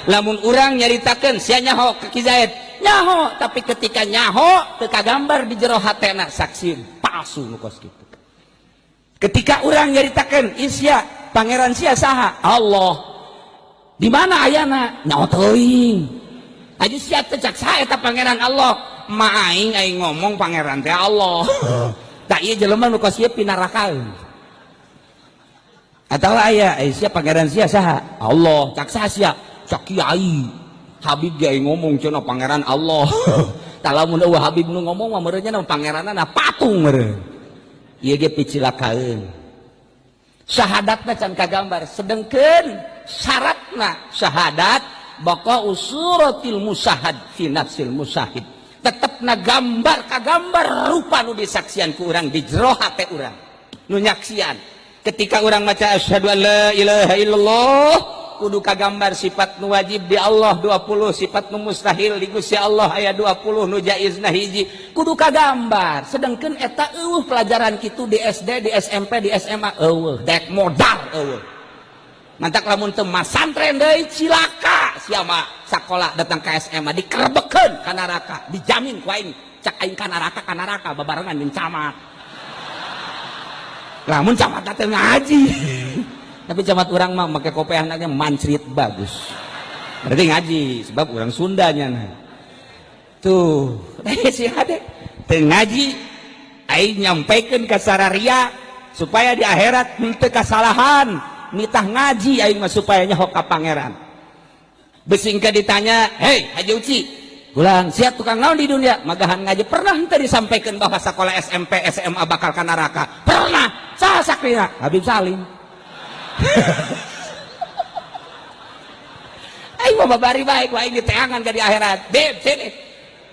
Lamun urang nyaritakeun sia nyaho ka Ki Zaid, nyaho, tapi ketika nyaho teu kagambar di jero hatena, saksi palsu nu kos kitu. Ketika urang nyaritakeun sia pangeran sia saha? Allah. Di mana ayana? Nyaho teuing. Aja sia teh cak saha eta pangeran Allah? Ma aing aing ngomong pangeran teh Allah. Tak ieu jelema nu kos ieu pinarakaeun. Atawa aya, sia pangeran sia saha? Allah. Cak saha sia? Cak kiai. Habib ge ngomong cenah pangeran Allah. Tah lamun eueuh Habib nu ngomong mah meureun nya pangeranna patung meureun. Ieu ge picilakaeun. Syahadatna can kagambar, sedengkeun syaratna syahadat baqa usuratil musahad fi nafsil musahid. Tetepna gambar kagambar rupa nu disaksian ku urang di jero hate urang. Nu nyaksian. Ketika urang maca asyhadu an la ilaha illallah, kudu kagambar sifat nu wajib di Allah 20, sifat nu mustahil di Gusti Allah aya 20, nu jaizna hiji, kudu kagambar. Sedengkeun eta eueuh pelajaran kitu di SD, di SMP, di SMA, eueuh, dek modal eueuh. Mantak lamun teu masantren deui cilaka sia mah sakola datang ke SMA dikerebekeun ka neraka, dijamin ku aing, cak aing ka neraka babarengan jeung camat. Lamun camat teh ngaji. Tapi camat urang mah make kopeahna ge mancrit bagus. Berarti ngaji sebab urang Sundanya nah. Tuh, si hade teu ngaji aing nyampaikan ka sararia supaya di akhirat henteu kasalahan. Nitah ngaji aing mah supaya nyaho ka pangeran. Besingka ditanya, "Hei, Haji Uci, ulang siap tukang naon di dunia?" Magahan ngaji. Pernah henteu disampaikan bahwa sekolah SMP, SMA bakal ka neraka? Pernah. Saha sakrina? Habib Salim. Aing mah babari baik, aing diteangan ka di akhirat. Beb, sini.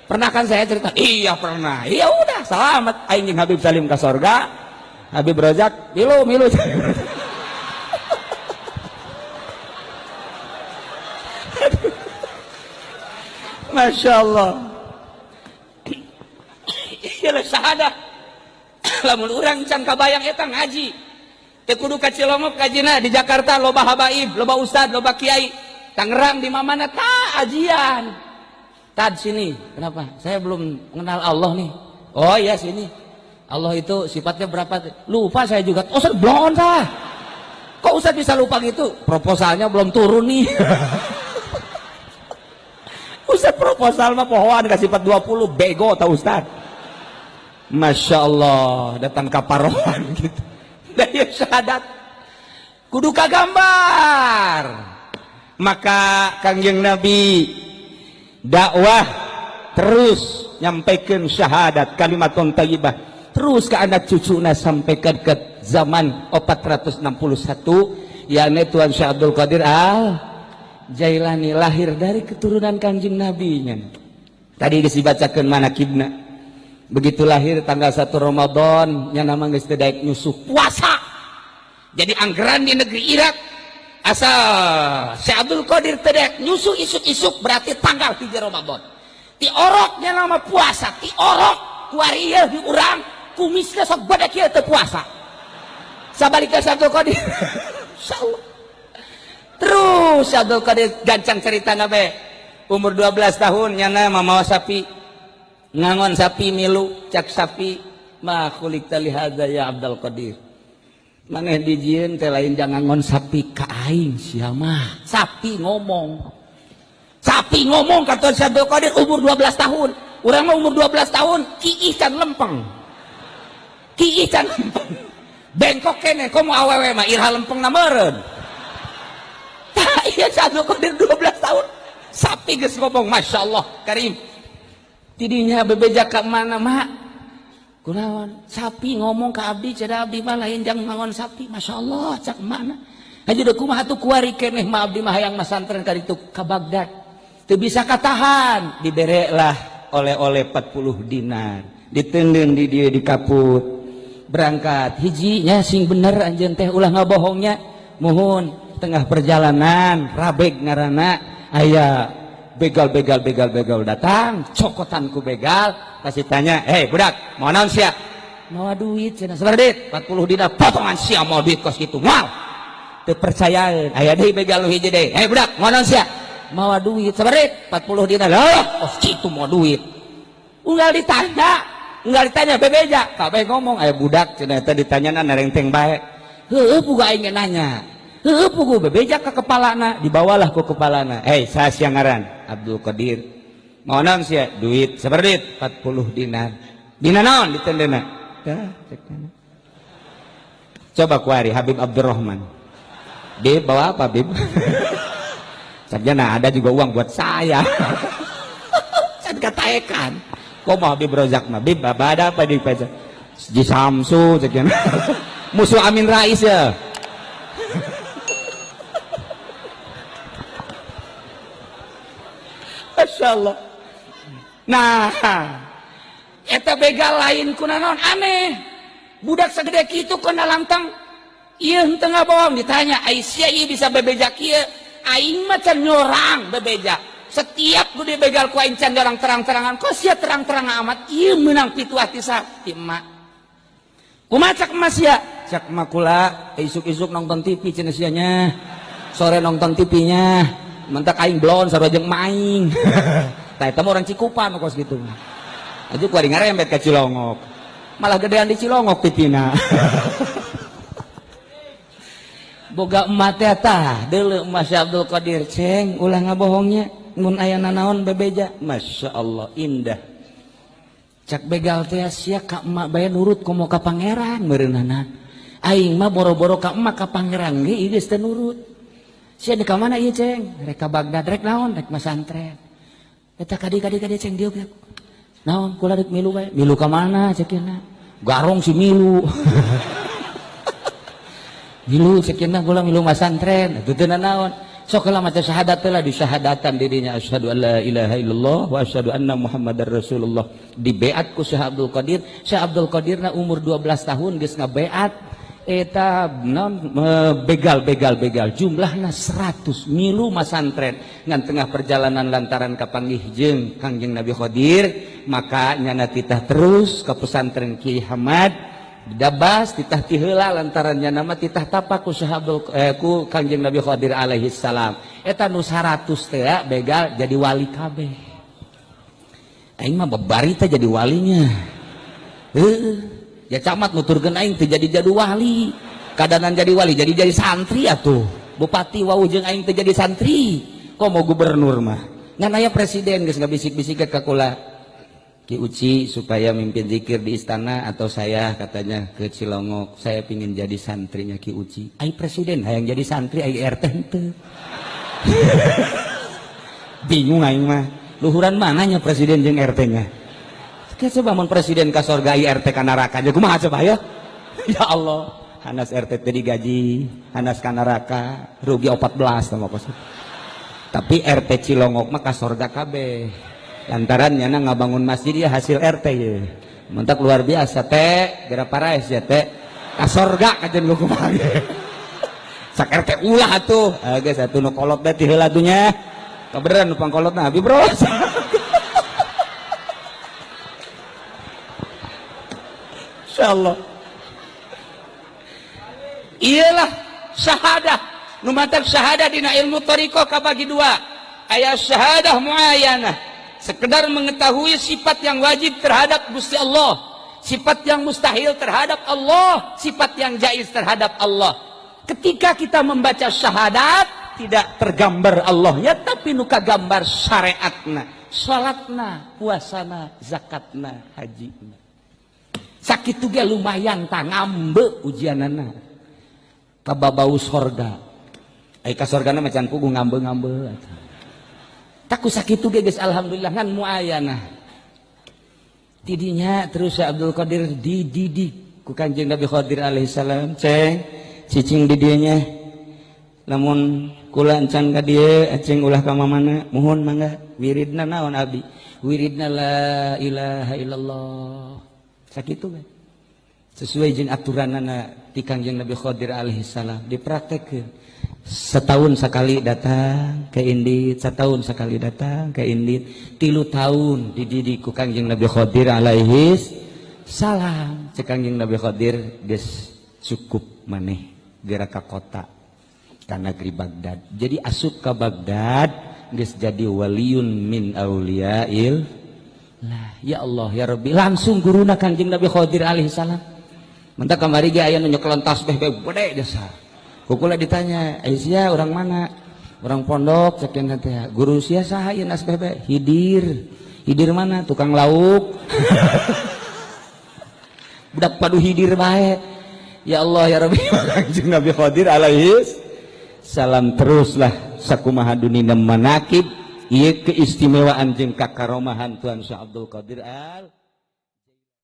Pernah kan saya cerita? Iya pernah. Iya udah, selamat. Aing jeung Habib Salim ka sorga. Habib Rozak milu milu. Masya Allah. Iyalah syahadah. Lamun urang can kabayang eta ngaji. Teu kudu ka Cilongok ngajina, di Jakarta loba habaib, loba ustad, loba kiai. Tangerang di mana ta ajian. Tad sini. Kenapa? Saya belum mengenal Allah nih. Oh iya sini. Allah itu sifatnya berapa? Lupa saya juga. Oh, Ustaz blon sah. Kok Ustaz bisa lupa gitu? Proposalnya belum turun nih. Ustaz proposal mah pohoan kasih sifat 20, bego tau Ustaz. Masya Allah, datang kaparohan gitu. Daya syahadat kudu kagambar. Maka Kangjeng Nabi dakwah terus nyampaikan syahadat kalimatun thayyibah terus ke anak cucuna sampai ke zaman 461, yakni Tuan Syekh Abdul Qadir Al Jailani lahir dari keturunan Kanjeng Nabi nya. Tadi geus dibacakeun manakibna. Begitu lahir tanggal 1 Ramadan nya nama geus teu daek nyusuh puasa. Jadi anggaran di negeri Irak asal Syekh Abdul Qadir teu daek nyusuh isuk-isuk berarti tanggal 3 Ramadan. Ti orok nya nama puasa, ti orok kuari ieu di urang kumisna sok badak ieu teu puasa. Sabalikeun Syekh Abdul Qadir. Insyaallah. Terus Abdul Qadir gancang cerita nabe. Umur 12 tahun nyana mamawa sapi. Ngangon sapi milu cak sapi ma khuliqta li hadza ya Abdul Qadir. Maneh dijieun teh lain jangan ngangon sapi ka aing sia mah. Sapi ngomong. Sapi ngomong kata Syekh Abdul Qadir umur 12 tahun. Urang mah umur 12 tahun kiih can lempeng. Kiih can lempeng. Bengkok kene komo awewe mah iraha lempeng na meureun. Tah iya Syekh Abdul Qadir 12 tahun. Sapi geus ngomong Masya Allah Karim. Tidinya bebeja ka mana mak? Kunaon? Sapi ngomong ka abdi, cenah abdi mah lain jang ngangon sapi. Masya Allah cak mana? Haji deuk kumaha atuh kuari keneh mah abdi mah hayang masantren ka ditu ka Baghdad. Teu bisa katahan, diberelah oleh-oleh 40 dinar. Diteundeun di dieu di kaput. Berangkat hijinya sing bener anjeun teh ulah ngabohongnya. Muhun tengah perjalanan rabeg ngaranna aya begal begal begal begal datang cokotan ku begal kasih tanya, "Hei budak, mau naon sia?" "Mawa duit," cenah. "Sabaraha duit?" 40 dinar. "Potongan sia mau duit kos kitu, moal teu percayaan." Aya deui begal nu hiji deui, "Hei budak, mau naon sia?" Mawa duit sabaraha? 40 dinar. Lah, oh kitu mau duit. Unggal ditanya bebeja, kabeh ngomong aya budak cenah eta ditanyana narengteng bae. Heueuh pugu aing nanya. Heueuh pugu bebeja ka kepalana, dibawalah ku kepalana. Hei, saha sia ngaran? Abdul Qadir. Mau naon sia? Duit. Sabaraha duit? 40 dinar. Dina naon ditendena? Tah, cek. Coba kuari Habib Abdurrahman. Bib, bawa apa, Bib? Sarjana ada juga uang buat saya. Can kataekan. Kok mau Habib Rozak mah? Bib, apa ada apa di pajak? Di Samsu, cekian. Musuh Amin Rais ya. Masya Allah. Nah, eta begal lain kunaon aneh. Budak segede kitu kena lantang ieu henteu ngabohong. Ditanya, "Ai sia ieu bisa bebeja kieu?" "Aing mah can nyorang bebeja. Setiap gue dibegal ku aing can orang terang-terangan. Kok sia terang-terang amat? Ieu meunang pituah ti sa ti emak." "Kumaha cak emak sia?" "Cak emak kula isuk-isuk nonton TV cenah sia nya. Sore nonton TV-nya. Mentak aing blon sarua jeung emak aing." Tah eta mah orang Cikupa nu kos kitu. Aju ku ari ngarembet ka Cilongok. Malah gedean di Cilongok TV-na. Boga emak teh tah deuleu emak si Abdul Qadir, "Ceng, ulah ngabohongnya mun aya nanaon bebeja." Masya Allah, indah. Cak begal teh, "Sia ka emak bae nurut komo ka pangeran meureunana. Aing mah boro-boro ka emak, ka pangeran ge ieu geus teu nurut. Sia di ka mana ieu, Ceng?" "Rek ka Bagdad." "Rek naon?" "Rek masantren." Eta kadi kadi kadi, Ceng, dieu naon? "Kula rek milu bae." "Milu ka mana?" Ceukina. "Garong si milu." "Milu," ceukina, "kula milu masantren." "Atuh teu naon? Sok heula maca syahadat heula." Disyahadatan dirinya, asyhadu an la ilaha illallah wa asyhadu anna muhammadar rasulullah. Dibeat ku Syekh Abdul Qadir. Syekh Abdul Qadir na umur 12 tahun geus ngabeat eta non begal begal begal jumlahna 100 milu masantren. Ngan tengah perjalanan lantaran kapanggih jeung Kangjeng Nabi Khadir, maka nyana titah terus ke pesantren Kiai Hamad Dabas, titah ti heula lantaran nyana mah titah tapak ku Syekh Abdul ku Kangjeng Nabi Khadir alaihi salam. Eta nu 100 teh begal jadi wali kabeh. Aing mah babari teh jadi walinya. Heuh, ya camat nuturkeun aing teh jadi jadi wali. Kadanan jadi wali jadi santri atuh. Bupati wau jeung aing teh jadi santri. Kok mau gubernur mah? Ngan aya presiden geus ngabisik-bisik ka kula. Ki Uci supaya mimpin zikir di istana atau saya katanya ke Cilongok, saya pingin jadi santrinya Ki Uci. Ai presiden hayang jadi santri, ai RT henteu. Bingung aing mah. Luhuran mananya presiden jeung RT-nya? Coba mun presiden ka sorga, ai RT ka neraka aja kumaha coba ya? Ya Allah, hanas RT teh digaji, hanas ka neraka, rugi 14 sama kos. Tapi RT Cilongok mah ka sorga kabeh. Lantaran nyana ngabangun masjid ya hasil RT ya. Mentak luar biasa teh, geura paraes ya teh. Ka sorga kajen lu kumaha ge. Sak RT ulah atuh. Ah geus atuh nu kolot teh ti heula atuh nya. Kabeneran nu pangkolotna Habib Bro. Insyaallah. Iyalah syahadah. Nu matak syahadah dina ilmu thariqah kabagi dua. Aya syahadah muayyanah, sekedar mengetahui sifat yang wajib terhadap Gusti Allah, sifat yang mustahil terhadap Allah, sifat yang jaiz terhadap Allah. Ketika kita membaca syahadat tidak tergambar Allahnya, tapi nu kagambar syariatna, salatna, puasana, zakatna, hajina. Sakitu ge lumayan tah ngambe ujianana kababau sorga. Ai ka sorgana mah can puguh ngambe-ngambe. Taku sakitu ge geus alhamdulillah ngan muayanah. Tidinya terus Syekh Abdul Qadir dididik ku Kanjeng Nabi Khadir alaihi salam, "Ceng, cicing di dieu nya. Lamun kula encan ka dieu, aceng ulah ka mamana." "Muhun, mangga." "Wiridna naon abdi?" "Wiridna la ilaha illallah." Sakitu we. Sesuai jeung aturanana ti Kangjeng Nabi Khadir alaihi salam dipraktekkeun. Setahun sekali datang ke Indit, setahun sekali datang ke Indit, 3 tahun dididik ku Kangjeng Nabi Khadir alaihi salam. Cek Kangjeng Nabi Khadir, "Geus cukup maneh, geura ka kota, ka negeri Baghdad." Jadi asup ka Baghdad. Geus jadi waliyun min auliyail lah. Ya Allah ya Rabbi, langsung guruna Kanjeng Nabi Khadir alaihi salam. Mentak kamari ge aya nu nyekelan tasbih bae gede jasa. Kukula ditanya, "Aisyah orang mana?" "Orang pondok," cek teh. "Guru sia saha ieu nasbeh bae?" "Hidir." "Hidir mana?" "Tukang lauk." Budak padu hidir bae. Ya Allah ya Rabbi, Kanjeng Nabi Khadir alaihi salam. Teruslah sakumaha dunia manakib ieu keistimewaan jeung kakaromahan Tuhan Syekh Abdul Qadir al